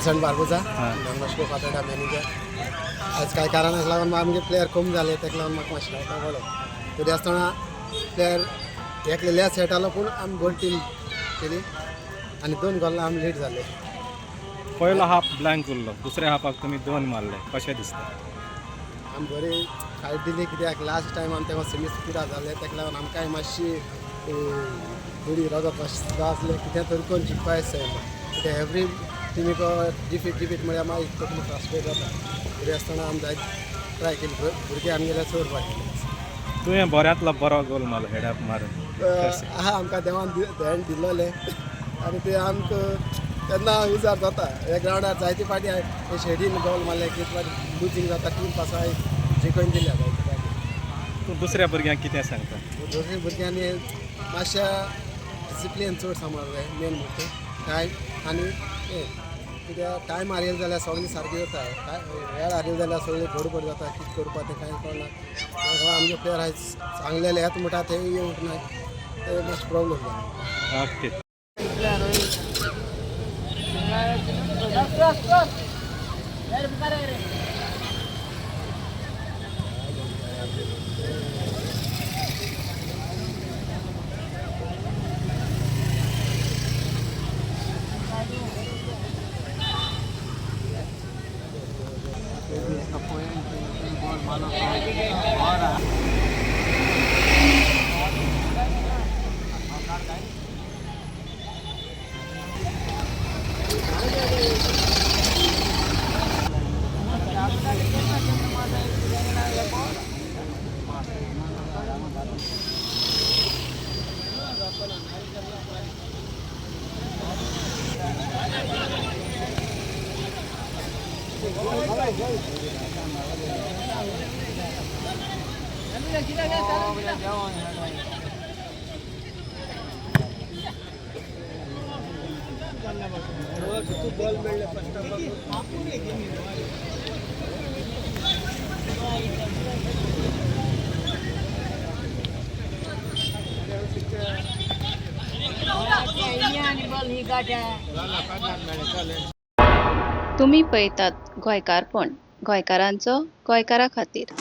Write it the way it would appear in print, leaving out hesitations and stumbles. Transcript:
Vinson Barboza, Don Bosco Fatorda manager. आयज कांय कारणाक लागून आमगे प्लेयर कमी जाले, ताका लागून म्हाका मातशें रावपाक पडलो. तरी आसतना प्लेयर एकले लेस खेळटालो, पूण आमी बरी टीम केली आनी 2 गोलां आमी लीड जाले. पयलो हाफ ब्लँक उरलो, दुसऱ्या हाफाक तुमी 2 मारले, कशें दिसता? आमी बरी फायट दिली, कित्याक लास्ट टायम आमी तेन्ना सेमीस पिरा जाले, ताका लागून आमकांय मातशी थोडी रगत मातशें आसलें, कितें तरी करून जिखपाक जाय. कित्याक एवरी टिमीक डिफीट डिफीट म्हळ्यार मागीर तकली फ्रस्ट्रेट जाता. तरी आसतना आमी जायत ट्राय केली, भुरगे आमगेले चड बरें केले. तुवें बऱ्यांतलो बरो गोल मारलो, हेडाप मारून. आहा, आमकां देवान ध्यान दिल्लोलें आनी ते आमकां तेन्ना उजार जाता. ह्या ग्रावंडार जायते फाटी हांवें शेडीन गोल मारले, कितें फाटी लुजींग जाता टीम पासून हांवें जिखोवन दिल्या जायते फाटी. तूं दुसऱ्या भुरग्यांक कितें सांगता? दुसऱ्या भुरग्यांनी मातशा डिसिप्लीन चड सांबाळ जाय मेन म्हणटा काय आनी हें कित्याक टायम हारयले जाल्यार सगळें सारकें जाता, काय वेळ हारयले जाल्यार सगळें गडबड जाता, कितें करपा तें कांय कळना. ताका लागून आमचे प्लेयर आयज सांगलेले येता म्हणटा ते येवंक ना, ते मातशें प्रॉब्लम जाता. ओके. तुमी पळयतात गोंयकारपण, गोंयकारांचो गोंयकारा खातीर.